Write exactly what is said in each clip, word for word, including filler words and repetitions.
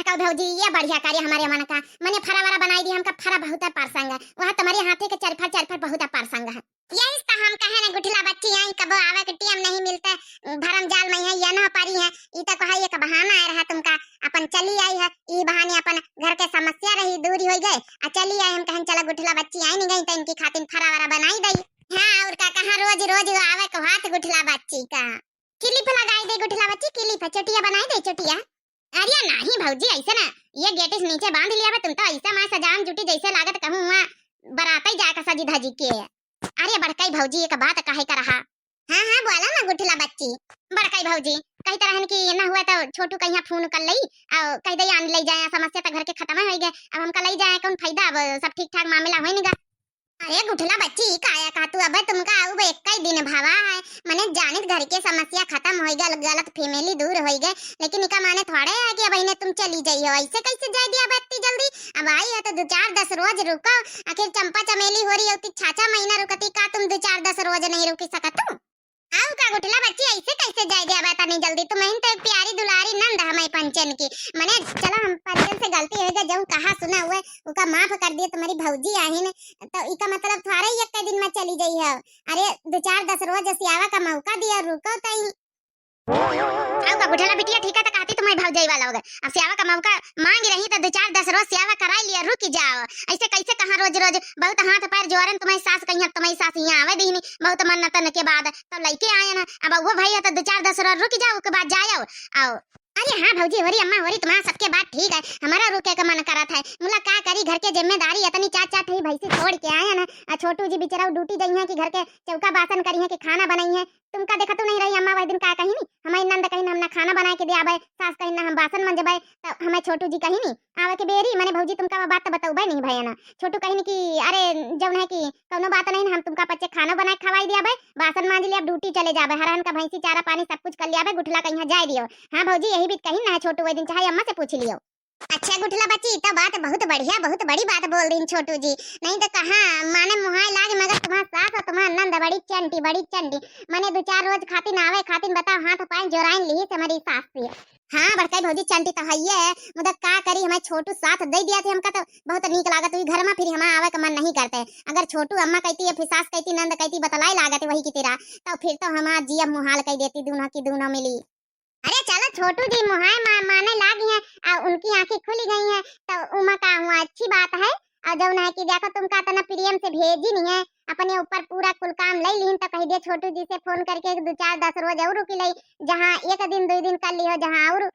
कहू भौजी, ये बढ़िया करे हमरे मन का, मने फरा वरा बनाई दी, हमका फरा बहुत पसंद है, वहाँ तुम्हरे हाथे के चरफर चरफर बहुत पसंद है। यही तो हम कहे न गुठला बच्ची, आई कबो आवे के टेम नहीं मिलते, भरम जाल में है, ये ना पारी है, ई तो कहा एक बहाना आए रहा तुमका, अपन चली आई है, ई बहाने अपन घर के समस्या रही दूरी होई गए, आ चली आई, हम कहन चला गुठला बच्ची आई नहीं गई तो इनकी खातिर फरा वरा बनाई दई। हाँ, और का कहा रोज रोज वो आवे को हाथ गुठला बच्ची का। Clip लगाई दे गुठला बच्ची, clip है, चोटिया बनाई दे, चोटिया। अरे नहीं भौजी, ऐसे ना, ये गेटिस नीचे बांध लिया बे, तुम तो ऐसे माय सजान जुटी जैसे लागत कहूँ हुआ बरात ही जाए का सजी धजी के। अरे बड़कई भौजी, एक बात कहे का रहा। हाँ, हाँ, बोला ना गुठला बच्ची। बड़कई भौजी, कही तरहन कि ना हुआ तो छोटू कहिया फोन कर लई, और कह दे आन ले जाए, समस्या तो घर के खत्म हो गए, अब हमका ले जाए कौन फायदा, अब सब ठीक ठाक मामला होई निगा। अरे गुठला बच्ची, ई काया का तू, अबे तुमका आऊ बे इक्कीस दिन भवा है, मने जानित घर के समस्या खत्म होई गल, गलत फहमी दूर होई गए, लेकिन इका माने थोड़े है कि अब इन्हें तुम चली जाई हो, ऐसे कैसे जाए दिया बे इतनी जल्दी? अब आई है तो दो चार दस रोज रुको, आखिर चंपा चमेली हो रही होती, छाछा महीना रुकती का, तुम दो चार दस रोज नहीं रुकी सकत तू? आऊ का गुठला बच्ची, ऐसे कैसे जाए दिया बे तनी जल्दी? तुम इन तो एक प्यारी दुलारी नंद हमारी पंचन की, मने चला हम पंचन से गलती हो गई, जब कहा सुना हुए उका माफ कर दिए, तुम्हारी भौजी आहिन, तो इका मतलब थोड़ा ही एक दिन में चली जाई है। अरे दो चार दस रोज सियावा का मौका दिया, रुको तई। आऊ का गुठला बिटिया, ठीक है तो कहती तुम्हारी भौजाई वाला हो गए, अब सियावा का मौका मांग रही तो दो चार दस रोज सियावा कराई लिया, रुक जाओ। ऐसे कैसे कहाँ रोज रोज बहुत हाथ पैर जोरन, तुम्हारी सास कहीं तुम्हारी सास यहाँ आवे दीनी बहुत मन्नतन के बाद तब लइके आए ना। अब वो भाई है तो दो चार दस रोज रुक जाओ, उसके बाद जाओ। आओ। अरे हाँ भौजी, होरी अम्मा, होरी तुम्हारा सबके बात ठीक है, हमारा रुके का मन करत है, मुला का करी, घर के जिम्मेदारी इतनी, चार चार ठही भैंसी छोड़ के आए ना, आ छोटू जी बेचारा ड्यूटी जई हैं कि घर के चौका बासन करी हैं कि खाना बनाई हैं, तुमका देखत नहीं रही अम्मा, वही दिन का कही नहीं, हमारी नंद कही ना हम ना खाना बनाए के दे आबे, सास कही ना हम बासन मंजबे, तो हमें छोटू जी कही नहीं आवे के बेरी, मने भौजी तुमका वो बात तो बतौबे नहीं भैया ना, छोटू कही नहीं कि अरे जौन है कि कौनो बात नहीं, हम तुमका पच्चे खाना बनाए खवाई दिया बे, बासन मांज लिया, अब ड्यूटी चले जाबे, हरहन का भैंसी चारा पानी सब कुछ कर लिया बे, गुठला कहीं जाए दियो। हाँ भौजी, यही बीत कहीं ना है छोटू, वही दिन चाहे अम्मा से पूछ लियो। अच्छा गुठला बच्ची, ई तो बात बहुत बढ़िया, बहुत बड़ी बात बोल दीन छोटू जी, नहीं तो कहाँ माने मुहाय लाग, मगर तुम्हार सास और तुम्हार नंद बड़ी चंटी, बड़ी चंटी, मने दो चार रोज खातिन आवे खातिन बताओ, हाथ पाए जोराइन लिही से हमारी सास से। हाँ बड़काई भौजी, चंटी तो हइये है, मुदा का करी, हमारे छोटू साथ दे दिया थे हमका तो बहुत नीक लागत हुई घर में, फिर हमारा आवे का मन नहीं करते। अगर छोटू अम्मा कहती या फिर सास कहती, नंद कहती, बतलाई लागत वही की तेरा, तो फिर तो हमारा जिया मुहाल कह देती, दूनों की दूनों मिली। अरे चलो छोटू जी मुहाय मा-, माने लागी हैं, आ उनकी आँखें खुली गई हैं, तो उमा का हुआ अच्छी बात है। और जौन है कि देखो तुमका इतना प्रेम से भेजी नहीं है, अपने ऊपर पूरा कुल काम ले लीन, तो कह दिया छोटू जी से फोन करके एक दो चार दस रोज और रुकी ले, जहाँ एक दिन दो दिन कर लियो, जहाँ और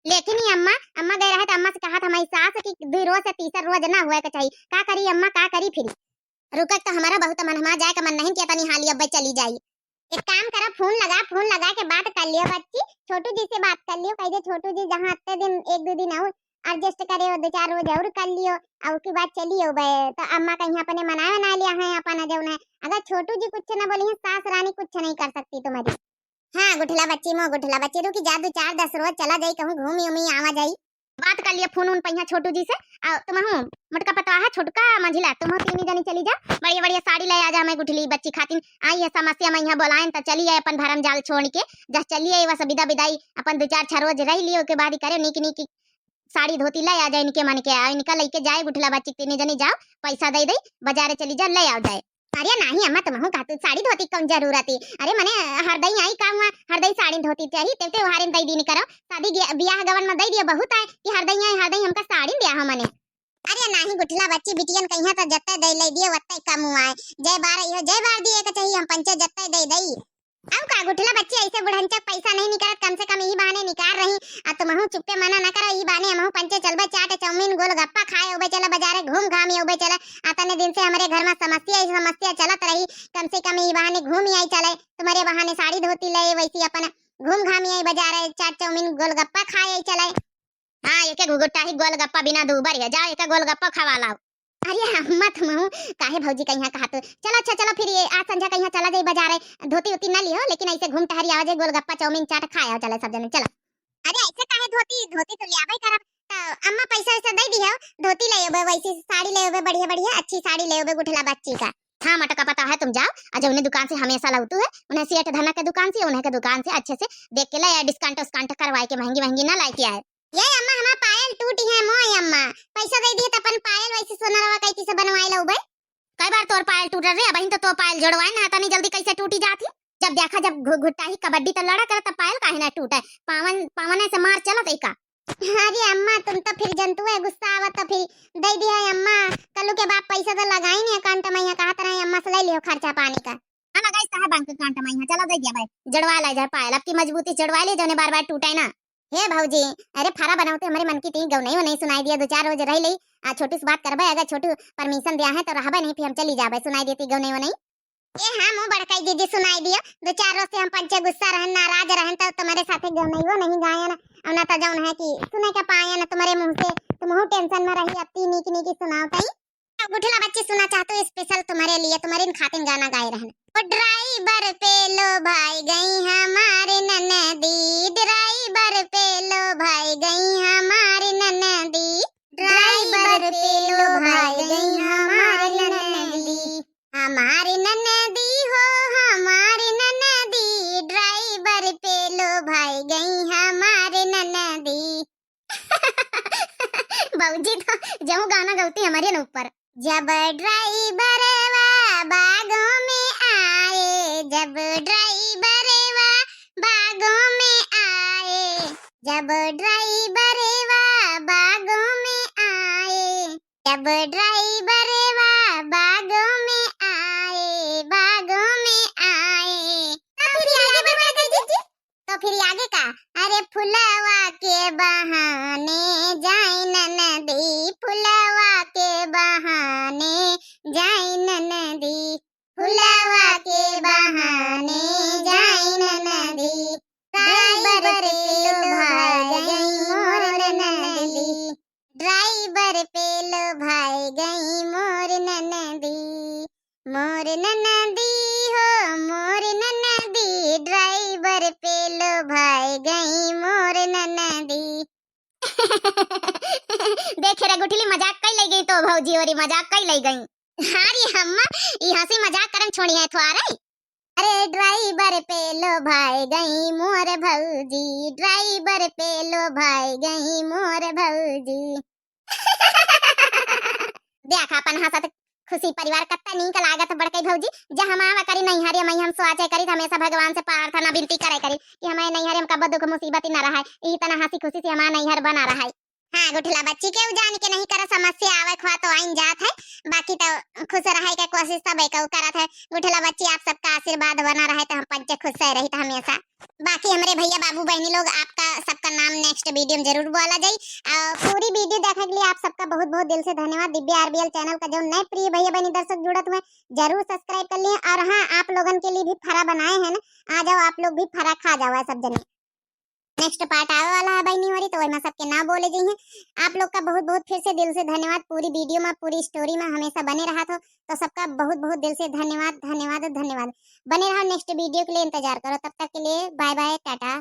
लेकिन ये अम्मा, अम्मा गए रहे तो अम्मा से कहा था हमारी सास कि दुई रोज से तीसर रोज ना हुए के चाहिए। का करी अम्मा, का करी फिर? रुकत तो हमारा बहुत मन, हमारा जाए का मन नहीं किया, तनी हाली अब्बे चली जाई। एक काम करा, फोन लगा, फोन लगा के बात कर लियो बच्ची, छोटू जी से बात कर लियो, कह दे छोटू जी जहाँ अत्ते दिन एक दो दिन और एडजस्ट करे, वो दो चार रोज और कर लियो, और उसके बाद चली आओ बे। तो अम्मा कहीं अपने मनाए बना लिया है अपन जौन है, अगर छोटू जी कुछ ना बोली है, सास रानी कुछ नहीं कर सकती तुम्हारी। हाँ गुठला बच्ची, मो गुठला बच्ची, रुकी जा, दो चार दस रोज चला जाई, कहूँ घूमी उमी आवा जाई। बात कर लिया फोन उन पहिया छोटू जी से, आ तुमहू मोटका पतवा है, छोटका मंझिला, तुमहू तीन जनी चली जा, बढ़िया बढ़िया साड़ी ले आ जा, मैं गुठली बच्ची खातिन आई है समस्या में यहाँ बोलायन, तो चली जाए अपन भरम जाल छोड़ के, जस चली आई बस विदा विदाई, अपन दो चार छह रोज रह लियो, के बाद ही करे नीक नीक साड़ी धोती ले आ जाए इनके मन के, आ इनका लेके जाए गुठला बच्ची, तीन जनी जाओ, पैसा दे दे, बाजारे चली जाओ, ले आओ जाए। अरे नाही अम्मा, तुमहू का तू साड़ी धोती कौन जरूरत है? अरे मने हरदई आई का हुआ, हरदई साड़ी धोती चाहिए, ते त्योहार में दई दीन करो, शादी गे-, ब्याह गवन में दई दियो बहुत आए कि हरदई आई, हरदई हमका साड़ी दिया हो मने। अरे नाही गुठला बच्ची, बिटियन कहिया तो जत्ते दे ले दियो, वत्ते कम हुआ है। जय बार इहो, जय बार दिए के चाहिए, हम पंचे जत्ते दे दई। अब का गुठला बच्ची, ऐसे बुढ़ंचक पैसा नहीं निकालत, कम से कम यही बहाने निकाल रही। आ तुमहू चुप्पे मना ना करो, यही बहाने हमहू पंचे चलबे, चाट चाउमीन गोलगप्पा खाए उबे चले, बाजारे घूम घाम ये उबे चले। आ तने दिन से हमारे घर में समस्या ही समस्या चलत रही, कम से कम यही बहाने घूम ही आई चले, तुम्हारे बहाने साड़ी धोती ले, वैसे अपन घूम घाम ही आई बाजारे, चाट चाउमीन गोलगप्पा खाए आई चले। हाँ, एक एक घुघुटा ही गोलगप्पा बिना दूबर है, जाओ एक एक गोलगप्पा खवा लाओ। अरे अम्मा तुमहू काहे भौजी कहिया कहा तू? चलो अच्छा चलो फिर ये आज संझा कहिया चला जाई बाजारे, धोती उती ना लियो लेकिन ऐसे घूम टहरी आवा जाई, गोलगप्पा चाउमीन चाट खाए आओ चले सब जने, चलो। अरे ऐसे काहे धोती, धोती तो ले आवे करब। तो अम्मा पैसा वैसा दे दी हो, धोती ले आवे, वैसी साड़ी ले आवे, बढ़िया बढ़िया अच्छी साड़ी ले आवे गुठला बच्ची का। हाँ मोटका पतवा है, तुम जाओ और जो उन्हें दुकान से हमेशा लाउतू है, उन्हें सेठ धना के दुकान से, उन्हें के दुकान से अच्छे से देख के ले आए, डिस्काउंट उस्काउंट करवाए के महंगी महंगी ना लाए के आए। ये अम्मा हमारा पायल टूट पैसा दे दिए त अपन पायल वैसे सोनरवा कैती से बनवाए लउबे। कई बार तोर पायल टूटल रे, अबहिन तो तोर पायल जोड़वाए ना, तनी जल्दी कैसे टूटी जात ही? जब देखा, जब घु-, घुट्टा ही कबड्डी तो लड़ा करत, तब पायल काहे ना टूटे? पावन, पावन ऐसे मार चलत है का? अरे अम्मा, तुम तो फिर जंतु है, गुस्सा आवत तो फिर दे दिया है अम्मा। कल्लू के बाप पैसा तो लगाई नहीं account में, यहाँ कहत रहे अम्मा से ले लियो खर्चा पानी का। हाँ, लगाई साहब बैंक account में, यहाँ चला दे दिया भाई, जड़वा ला जाए पायल, अब की मजबूती जड़वा ले, जौने बार बार टूटे ना। हे भौजी, अरे फरा बनावते हमरे मन की ती गौनई वनई सुनाई दिया, दो चार रोज रह ले, आ छोटू से बात करबे, अगर छोटू permission दिया है तो रहबे नहीं, फिर हम चली जाबे, सुनाई देती गौनई वनई। ए हाँ, मुँह बड़काई दीदी सुनाई दियो, दो चार रोज से हम पंचे गुस्सा रहन, नाराज रहन, तब तुम्हारे साथे गौनईवो नहीं गायन, अब ना तो जौन है कि सुने के पायन तुम्हारे मुँह से, तुम tension में रही, अब ती नीक नीक सुनाओ तई। गुठला बच्ची सुना चाहतू special तुम्हारे लिए, तुम्हारे खातिन गाना गाए रहन। ओ ड्राइवर पे लो भाई गई हमारी ननदी, ड्राइवर पे लो भाई गई हमारी ननदी, ड्राइवर पे लो भाई गई हमारी ननदी, हमारी ननदी हो, हमारी ननदी, ड्राइवर पे लो भाई गई हमारी ननदी। भौजी तो जहूँ गाना गौती हमरे न ऊपर। जब ड्राइवरवा बागों में आए, जब ड्राइवरवा बागों में आए, जब ड्राइवरवा बागों में आए, जब ड्राइवरवा बागों में आए, बागों में आए। तो फिर आगे बढ़ा दीजिए। तो फिर आगे का? अरे फुलवा के बहाने जाई ननदी, फुलवा के बहाने जाई ननदी, फुलवा के बहाने जाई ननदी। ड्राइवर पे लो भाई गई मोर ननदी, ड्राइवर पे लो भाई गई मोर ननदी, मोर ननदी हो, मोर ननदी, ड्राइवर पे लो भाई गई मोर ननदी। देखे रे गुठली, मजाक कई लई गई तो भौजी, ओरी मजाक कई लई गई। हाँ रे अम्मा, ई हँसी मजाक करन छोड़ी है थोड़े। अरे ड्राइवर पे लो भाई गई मोर भौजी, ड्राइवर पे लो भाई गई मोर भौजी। देख अपन हँसत खुशी परिवार कत्ता नीक लागत बड़कई भौजी। जा हम आवा करी नैहरे, मैं हम सोचे करी, हमेशा भगवान से प्रार्थना विनती करे करी कि हमारे नैहरे में कब दुख मुसीबत न रहे, यही तना हँसी खुशी से हमारा नैहर बना रहे। हाँ गुठला बच्ची, केहू जान के नहीं करा, समस्या आवे क हुआ तो आइन जात है, बाकी तो खुश रहे के कोशिश सब एक करत है। गुठला बच्ची, आप सबका आशीर्वाद बना रहे तो हम पंचे खुश से रही तो हमेशा। बाकी हमरे भैया बाबू बहनी लोग, आपका सबका नाम next video में जरूर बोला जाई। और पूरी video देखे के लिए आप सबका बहुत बहुत दिल से धन्यवाद। दिव्या आरबीएल channel का जो नए प्रिय भैया बहनी दर्शक जुड़त हुए, जरूर subscribe कर लिए। और हाँ, आप लोगन के लिए भी फरा बनाए हैं ना, आ जाओ आप लोग भी फरा खा जाओ सब जने। Next part आवे वाला है बहनी होरी, तो वही में सबके नाम बोले जाइए। आप लोग का बहुत बहुत फिर से दिल से धन्यवाद। पूरी video में, पूरी story में हमेशा बने रहा थो, तो सबका बहुत बहुत दिल से धन्यवाद, धन्यवाद, धन्यवाद। बने रहो, next video के लिए इंतजार करो। तब तक के लिए bye bye, टाटा।